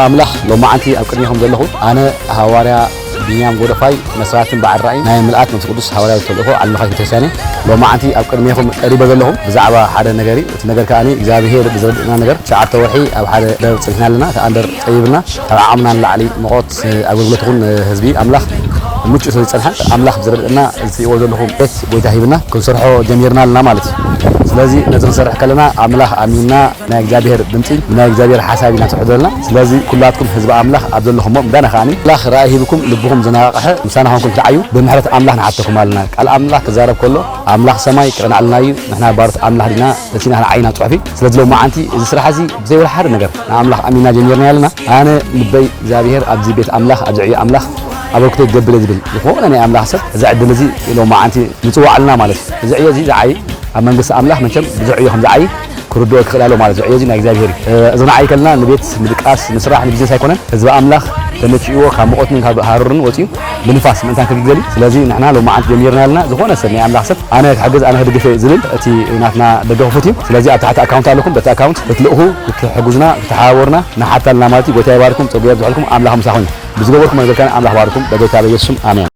ኣምላኽ ሎማዓንቲ ኣብ ቅድሜኹም ዘለኹ ኣነ ሃዋርያ ቢንያም ጎደፋይ መስራትን በዓል ራእይ ናይ ምልኣት መንፈስ ቅዱስ ሃዋርያዊ ተልእኾ ዓለም ለኻዊት ቤተክርስትያን እየ። ሎማዓንቲ ኣብ ቅድሜኹም ቀሪበ ዘለኹ ብዛዕባ ሓደ ነገር እዩ። እቲ ነገር ከኣ እግዚኣብሄር ብዝረድእና ነገር ትሽዓተ ወርሒ ኣብ ሓደ ደብር ጸኒሕና ኣለና። እቲ ኣንደር ጠይብና ካብ ዓቕምና ንላዕሊ ሙቐት ኣገልግሎት ይኹን ህዝቢ ኣምላኽ ምቹእ ስለ ዝጸንሐ ኣምላኽ ብዝረድእና እትርእይዎ ዘለኹም ቤት ጎይታ ሂብና ክንሰርሖ ጀሚርና ኣለና ማለት እዩ። ስለዚ ነዚ ክንሰርሕ ከለና ኣምላኽ ኣሚንና ናይ እግዚኣብሔር ድምፂ ናይ እግዚኣብሔር ሓሳብ ኢና ንስሕብ ዘለና። ስለዚ ኩላትኩም ህዝቢ ኣምላኽ ኣብ ዘለኹሞ ምዳና ከዓኒ ኣምላኽ ራእይ ሂብኩም ልብኹም ዘነቓቕሐ ምሳና ኾንኩም ክትዓዩ ብምሕረት ኣምላኽ ንሓተኩም ኣለና። ቃል ኣምላኽ ክዛረብ ከሎ ኣምላኽ ሰማይ ክቕንዓልና እዩ። ንሕና ባሮት ኣምላኽ ዲና እቲ ኢና ክንዓይና ፅሑፊ። ስለዚ ሎማዓንቲ እዚ ስራሕ እዚ ብዘይወላ ሓደ ነገር ንኣምላኽ ኣሚና ጀሚርና ኣለና። ኣነ ልበይ እግዚኣብሔር ኣብዚ ቤት ኣምላኽ ኣብዚ ዕዮ ኣምላኽ ኣበርክቶ ይገብር እየ ዝብል ዝኾነ ናይ ኣምላኽ ሰብ እዚ ዕድል እዚ ሎማዓንቲ ንፅዋዕ ኣለና ማለት እዩ። እዚ ዕዮ እዚ ዝዓይ ኣብ መንግስቲ ኣምላኽ መቸም ብዙሕ ዕዮ ከም ዝዓይ ክርድኦ ክኽእል ኣለዎ ማለት እዩ። እዚ ናይ እግዚኣብሔር እዩ። እዚ ንዓይ ከለና ንቤት ምድቃስ ንስራሕ ንቢዝነስ ኣይኮነን። ህዝቢ ኣምላኽ ተመችእዎ ካብ ሙቐትን ካብ ሃሩርን ወፂኡ ብንፋስ ምእንታን ክግልገል እዩ። ስለዚ ንሕና ሎማዓንቲ ጀሚርና ኣለና። ዝኾነ ሰብ ናይ ኣምላኽ ሰብ ኣነ ክሕግዝ ኣነ ክድግፍ እየ ዝብል እቲ ናትና ደገ ክፉት እዩ። ስለዚ ኣብ ታሕቲ ኣካውንት ኣለኩም በቲ ኣካውንት ክትልእኹ ክትሕግዙና ክትሓባበሩና ንሓታልና ማለት እዩ። ጎይታ ይባርኩም ፀጉ የብዝሐልኩም ኣምላኽ ምሳኹም እዩ። ብዝገበርኩም ነገር ከነ ኣምላኽ ባርኩም በጌታ በኢየሱስም ኣሜን።